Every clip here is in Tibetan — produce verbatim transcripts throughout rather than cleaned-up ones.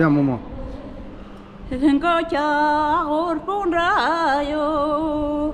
ཡ་མོ་མོ། ལྷན་ཁ་ཁྱ་འོར་སྤུངས་འདྲ་ཡོད།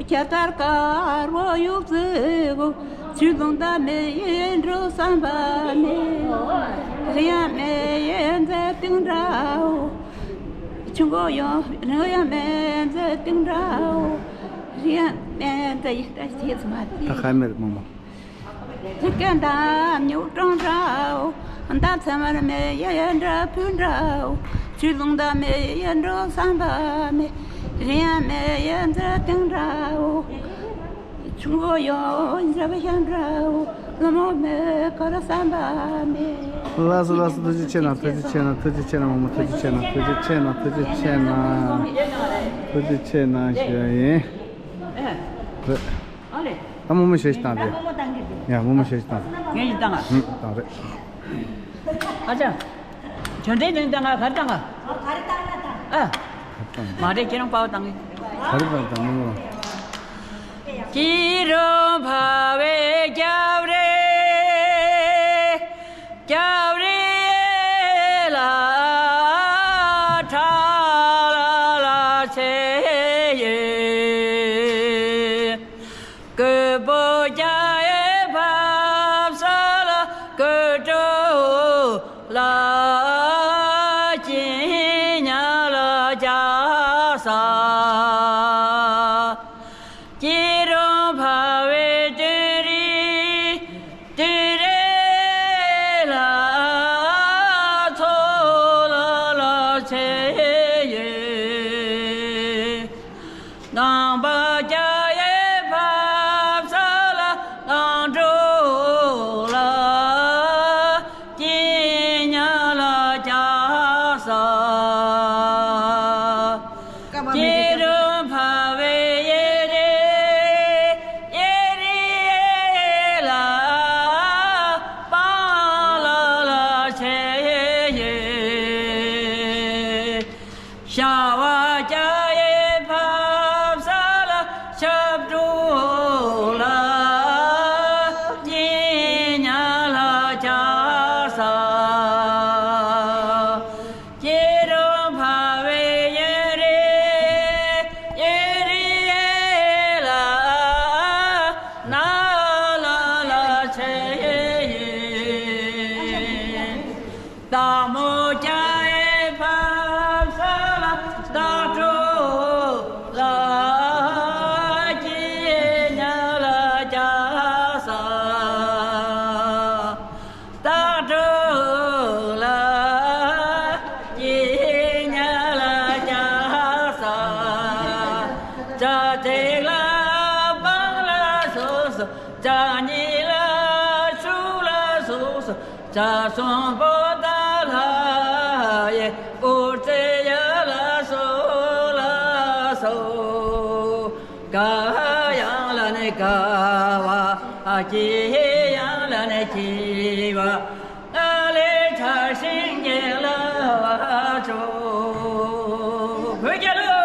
ཁྱ་དཀར་དཀར་བོ་ཡུག་ཙི་གོ། ཆུ་ལུང་ད་མེ་ཡེ་འགྲོ་བསམ་པ་མེ། རི་ཡ་མེ་ཡེ་འཛེ་ཏིང་འདྲ་བོ། ཆུ་མགོ་ཡོང་རི་ཡ་མེ་འཛེ་ཏིང་འདྲ་བོ། རི་ཡ་མེ་འཛེ་ཡེ་འདྲ་ཤེས་མ་ཏི། ད་ཁ་མེར་མོ་མོ། རི་ཀན་ད་མྱུག་གྲོང་འདྲའོ། ད་ཚེ་མར་མེ་ཡེ་འདྲ་ཕུ་འདྲའོ། ཆུ་ལུང་ད་མེ་ཡེ་འགྲོ་བསམ་པ་མེ། རི་ཡ་མེ་ཡེ་འཛེ་ཏིང་འདྲའོ། ཆུ་མགོ་ཡོང་འཛེ་བ་ཤ་འདྲའོ། ལ་མོ་མེ་ཁོ་ར་བསམ་པ་མེ། ལགས་སོ་ལགས་སོ། ཐུགས་རྗེ་ཆེ་གནང་། ཐུགས་རྗེ་ཆེ་གནང་། ཐུགས་རྗེ་ཆེ་གནང་། མོ་མོ་ཐུགས་རྗེ་ཆེ་གནང་། ཐུགས་རྗེ་ཆེ་གནང་། ཐུགས་རྗེ་ཆེ་གནང་། ཐུགས་རྗེ་ཆེ་གནང་ཞུ་ཡ་ཡིན། རེད། ཨ་ལེ། ད་མོ་མོ་ཞེས་བཏང་རེད། ད་མོ་མོ་བཏང་གི་རེད། ཡ་མོ་མོ་ཞེས་བཏང་། ངས་ཞིག་བཏང་ང་། ཧུམ་བཏང་རེད། ཨ་ཅག་བྱོན་འདྲེ་ནས་བཏང་ང་། ག་རེ་བཏང་ང་། ག་རེ་བཏང་ན་བཏང་། ཨ། ག་རེ་བཏང་། མ་རེད། ཁྱེད་རང་པའོ་བཏང་གི། ག་རེ་བཏང་། བཏང་མོ་མོ། སྐྱིད་རོང་བ་བའི་རྒྱབ་རི། རྒྱབ་རི་ལ་ཁྲ་ལ་ལ་ཆེ་ཡེ། ཀུ་པོ་རྒྱ་ཡེ་ཕབ་ས་ལ་ཀུ་ཀྲོ་ལ་ཅི་ཉ་ལ་རྒྱ་ས། སྐྱིད་རོང་བ་བའི་སྤྲིན་རི་སྤྲིན་རི་ལ་མཚོ་ལ་ལ་ཆེ་ཡེ། ནང་པ་རྒྱ་ཡེ་ཕབ་ས་ལ་ནང་གྲོ་ལ་སྐྱིད་ཉ་ལ་རྒྱ་ས། སྐྱིད་རོང་བ་བའི་གཡས་རི་གཡས་རི་ལ་སྤང་ལ་ལ་ཆེ་ཡེ། ཤ་བ་རྒྱ་ཡེ་ཕབ་ས་ལ་ཤབ་གྲོ་ལ་སྐྱིད་ཉ་ལ་རྒྱ་ས། སྐྱིད་རོང་བ་བའི་གཡས་རི་གཡས་རི་ལ་ན་ལ་ལ་ཆེ་ཡེ། སྟག་མོ་རྒྱ་ཡེ་ཕབ་ས་ལ་སྟག་གྲོ་ལ་སྐྱིད་ཉ་ལ་རྒྱ་ས། སྟག་གྲོ་ལ་སྐྱིད་ཉ་ལ་རྒྱ་ས། བྱ་དེ་ལ་སྤང་ལ་སོ་སོ། བྱ་ཉི་ལ་ཆུ་ལ་སོ་སོ། བྱ་སོང་པོ་ཏ་ལ་ཡེ། ཨོ་ཙེ་ཡ་ལ་སོ་ལ་སོ། ག་ཡང་ལ་ནི་ག་བ། ཨ་ཀྱི་ཡང་ལ་ནི་ཀྱི་བ། ཨ་ལེ་ཁྲ་ཤིང་གི་ལ་བ་ཅོ། བོད་རྒྱལ་ལོ།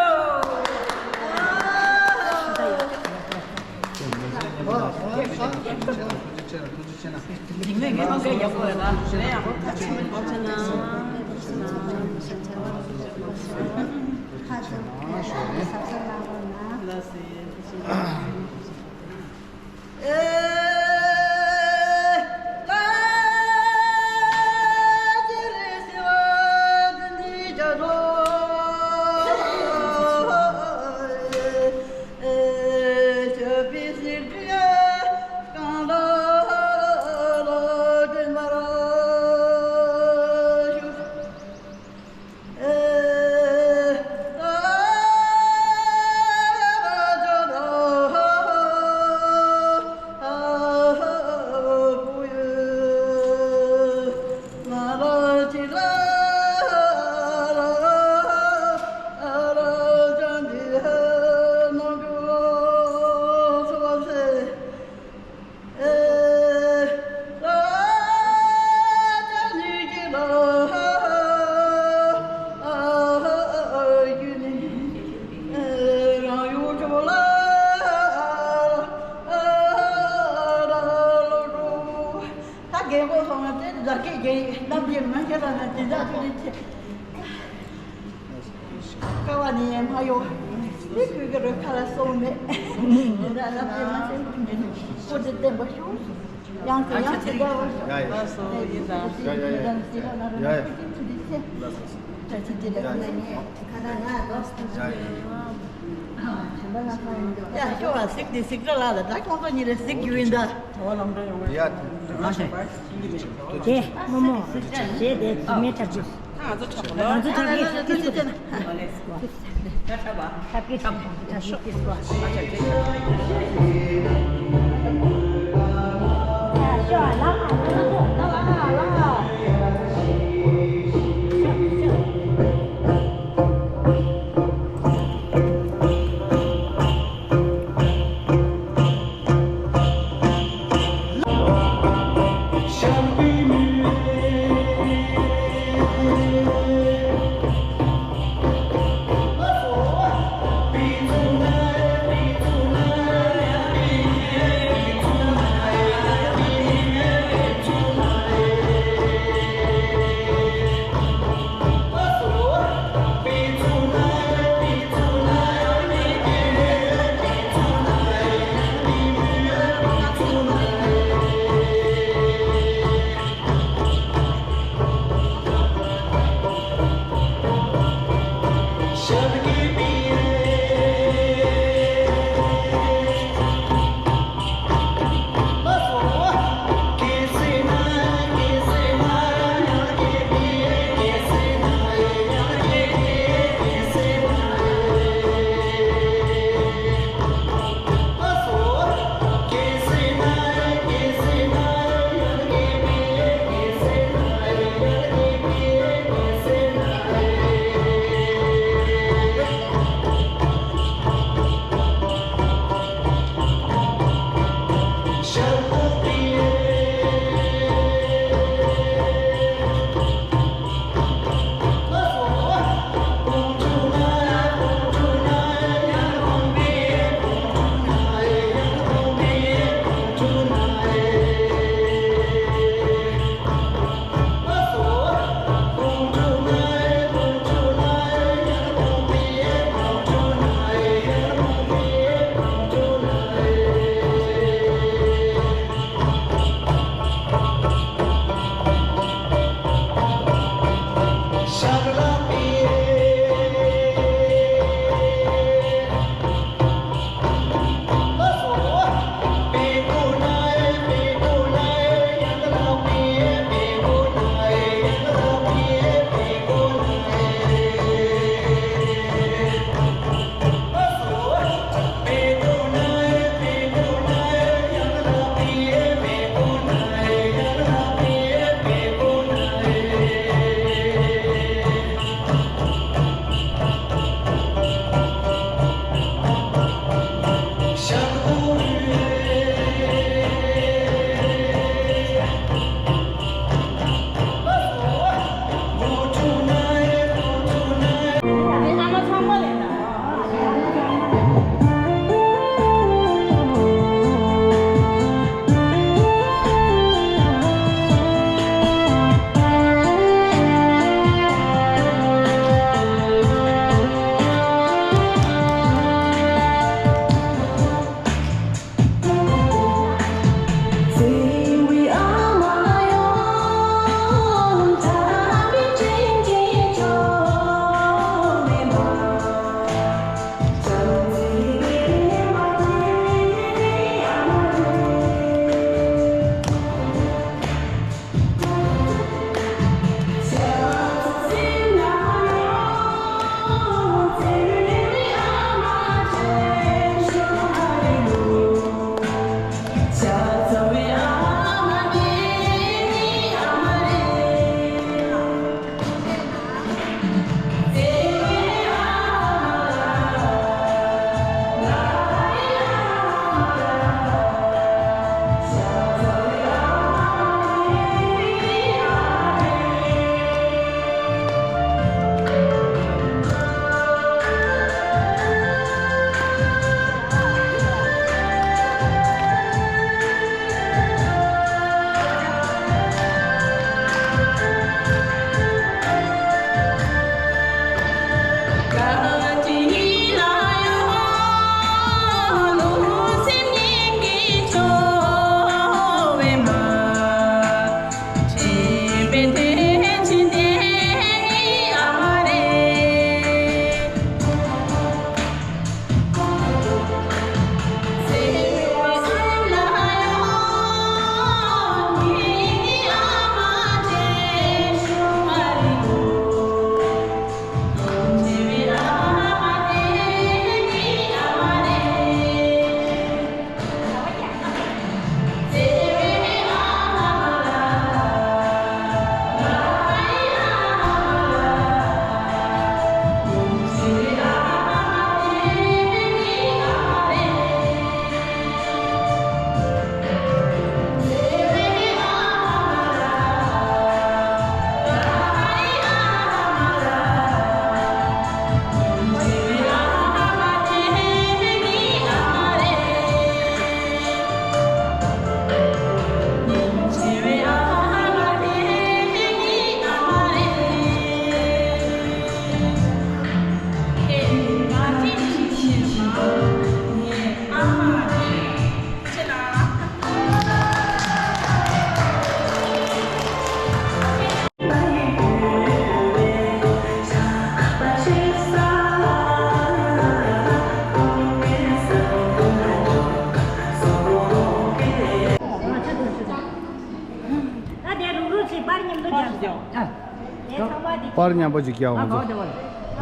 དེ་འདྲ་ཐུགས་རྗེ་ཆེ། ཀ་བ་ནས་ཡར་མར་ཡོང་། དེ་ཁོས་གི་རོལ་ཁ་ལ་སོང་མེད། དེ་འདྲ་ལབ་དེ་མ་ཟད་ངས་ཀོ་དེ་བསྟན་པ་ཤོག་ཡང་དེ་ཡང་དེ་འདྲ་བ་ཤོག་ཡ་ཡ། ལགས་སོ། ཡིན་ད། ཡ་ཡ། ཡ་ཡ། ཡ་ཡ། ཡ་ཡ། ཡ་ཤོག་ཨ། གཟིགས་དེ་གཟིགས་ར་ལ་ད་ཁོང་ཚོ་གཉིས་ལ་གཟིགས་རྒྱུ་ཡིན་ད། ཡ། དེ་རྨོ་མོ། དེ་དེ་མེ་འཁྲབ་རྒྱུ། ང་ཚོ་འཁྲབ་དགོས་ལ། ང་ཚོ་འཁྲབ་ཀྱི། འཁྲབ་ཀྱི། འཁྲབ་པ། འཁྲབ་ཀྱི། འཁྲབ་ཤོག་པར་མཉམ་པོ་ཅིག་རྒྱག་འོང་ཚོ།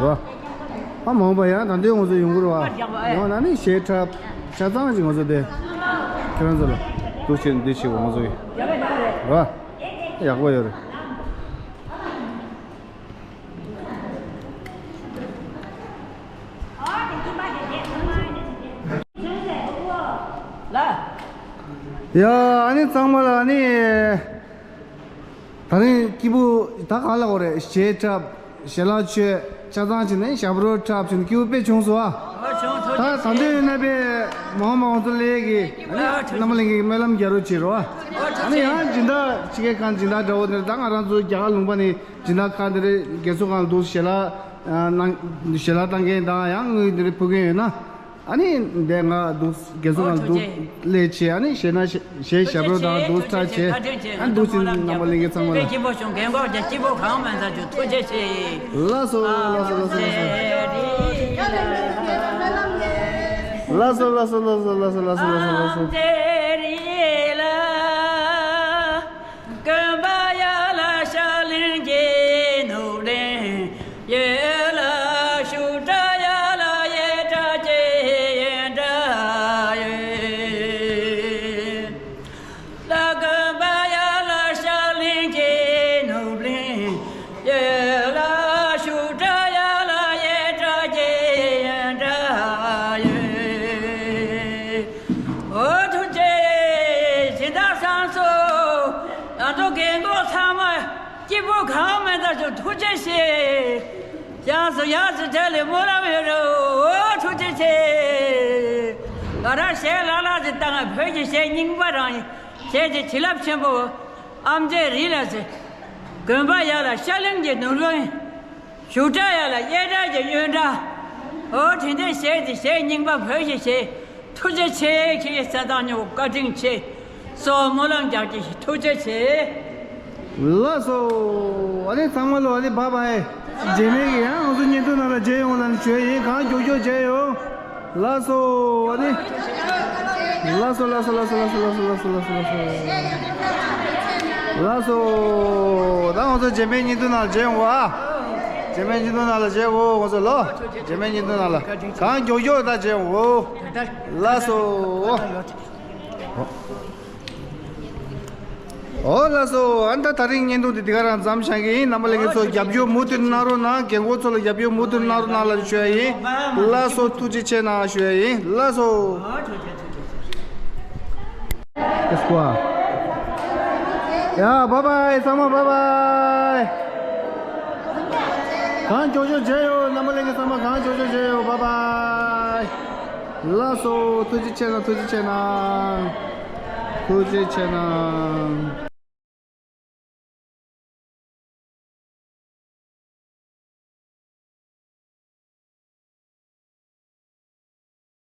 རོ། ཨ་མ་འོངས་པ་ཡང་ད་འདོད་འོང་ཚོ་ཡོང་གི་རེད་བ། ཡོང་ན་ནི་གཞས་འཁྲབ་ཆ་ཚང་ཅིག་འོང་ཚོ་དེ། ཁྱེད་རང་ཚོ་ལ་འདུག་ཆེན་འདི་ཞིག་འོང་ཚོ་ཡིན། རོ། ཡག་པོ་ཡོད་རེད། ཡ། ཨ་ནི་ཚང་མ་ལ་ཨ་ནི། ད་རིང་སྐྱིད་པོ་ད་གང་ལ་འོ་རེད། གཞས་འཁྲབ། ཞལ་ལག་མཆོད། ཆ་ཚང་བྱས་ནས་ཞབས་བྲོ་འཁྲབ་བྱས་ནས་སྐྱིད་པོ་དཔེ་བྱུང་སོང་ཨ། ད་ད་འདོད་ཡོད་ན་དཔེ་མ་འོངས་མ་འོངས་ཚོ་ལས་ཀྱི་རྣམ་པ་ལྷན་རྒྱས་ཀྱི་སྨོན་ལམ་རྒྱག་རོགས་བྱེད་རོགས་ཨ། ཨ་ནི་ཡང་སྦྱིན་བདག་ཕྱི་རྒྱལ་ཁང་སྦྱིན་བདག་འདྲ་བོ་དེ་ད་ང་རང་ཚོ་རྒྱ་གར་ལུང་པ་ནས་སྦྱིན་བདག་ཁག་དེ་རེད། རྒན་གསོ་ཁང་ལ་འདུག་ཞལ་ལག་གནང་ཞལ་ལག་བཏང་མཁན་དང་ཡང་དངུལ་དེ་རེད་ཕུལ་མཁན་ཡོད་ན། ཨ་ནི་འདས་ང་འདུག་རྒན་གསོ་ཁང་འདུག་ལས་བྱེད་ཨ་ནི་གཞས་ན་གཞས་ཞབས་བྲོ་དང་འདུག་ཚར་བྱས་ཨ་འདུག་ཅིང་རྣམ་པ་ལྷན་རྒྱས་ཚང་མ་ལ། སྐྱིད་པོ་བྱུང་རྒན་གོག་རྒྱ་སྐྱིད་པོ་གང་མེད་ས་བྱུང་ཐུགས་རྗེ་ཆེ། ལགས་སོ་ལགས་སོ་ལགས་སོ་ལགས་སོ། ལགས་སོ་ལགས་སོ། དགོན་པ་ཡ་ལ་ཤ་ལིང་གི་ནོར་ལེན། ཡེ་ལ་ཤུ་ཏྲ་ཡ་ལ་ཡེ་ཏྲ་ཅེ་ཡེ་ཏྲ་ཡེ། ལ་དགོན་པ་ཡ་ལ་ཤ་ལིང་གི་ནོར་ལེན། ཡེ་ལ་ཤུ་ཏྲ་ཡ་ལ་ཡེ་ཏྲ་ཅེ་ཡེ་ཏྲ་ཡེ། འོ་ཐུགས་རྗེ་ཆེ། སྦྱིན་བདག་བཟང་སོ། ང་ཚོ་རྒན་གོག་ཚང་མ་སྐྱིད་པོ་གང་མེད་ད་ཚོ་ཐུགས་རྗེ་ཆེ། ཡག་སོ་ཡག་སོ་དེ་ལས་སྨོན་ལམ་ཡོད་རེད། འོ་ཐུགས་རྗེ་ཆེ། ང་རང་གཞས་ལ་ལ་ཟེར་བཏང་བ་བོད་ཀྱི་གཞས་རྙིང་པ་རང་ཡིན། གཞས་དེ་བྱིན་རླབས་ཆེན་པོ། ཨམ་ཅེ་རི་ལ་ཟེར། དགོན་པ་ཡ་ལ་ཤ་ལིང་གི་ནོར་ལེན། ཤུ་ཏྲ་ཡ་ལ་ཡེ་ཏྲ་གི་ཡེ་ཏྲ། འོ་དེ་འདྲའི་གཞས་དེ་གཞས་རྙིང་པ་བོད་ཀྱི་གཞས། ཐུགས་རྗེ་ཆེ། ཁྱེད་ཀྱི་བྱས་སྟངས་ཉོ་བཀའ་དྲིན་ཆེ། སོ་སྨོན་ལམ་རྒྱག་གི་ཐུགས་རྗེ་ཆེ། ལགས་སོ། ཨ་ནི་ཚང་མ་ལོ་ཨ་ནི་བྷ་བྷའི། རྗེས་མའི་གི་ཡང་ང་ཚོ་བརྙན་ཐུང་ནང་ལ་མཇལ་ཡོང་ལ་ནི་བྱོས་ཡིན། གང་མགྱོགས་མགྱོགས་མཇལ་ཡོང་། ལགས་སོ་ཨ་ནི། ལགས་སོ་ལགས་སོ། ལགས་སོ། ད་ང་ཚོ་རྗེས་མའི་བརྙན་ཐུང་ནང་ལ་མཇལ་ཡོང་གོ་ཨ། རྗེས་མའི་བརྙན་ཐུང་ནང་ལ་མཇལ་གོ་ང་ཚོ་ལོ། རྗེས་མའི་བརྙན་ཐུང་ནང་ལ། གང་མགྱོགས་མགྱོགས་ད་མཇལ་ཡོང་གོ། ལགས་སོ། ཨོ་ལགས་སོ། ཨ་ནི་ད་ད་རིང་བརྙན་ཐུང་འདི་འདི་ག་རང་མཚམས་བཞག་གི་ཡིན། རྣམ་པ་ལྷན་རྒྱས་ཚོ་རྒྱབ་སྐྱོར་མུ་མཐུད་གནང་རོགས་གནང་། རྒན་གོག་ཚོ་ལ་རྒྱབ་སྐྱོར་མུ་མཐུད་གནང་རོགས་གནང་ལབ་ཞུ་ཡ་ཡིན། ལགས་སོ། ཐུགས་རྗེ་ཆེ་གནང་ཞུ་ཡ་ཡིན། ལགས་སོ། ཡ་བྷ་བྷའི། ཚང་མ་བྷ་བྷའི། གང་མགྱོགས་མགྱོགས་མཇལ་ཡོང་། རྣམ་པ་ལྷན་རྒྱས་ཚང་མ་གང་མགྱོགས་མགྱོགས་མཇལ་ཡོང་། བྷ་བྷའི། ལགས་སོ། ཐུགས་རྗེ་ཆེ་གནང་། ཐུགས་རྗེ་ཆེ་གནང་། ཐུགས་རྗེ་ཆེ་གནང་།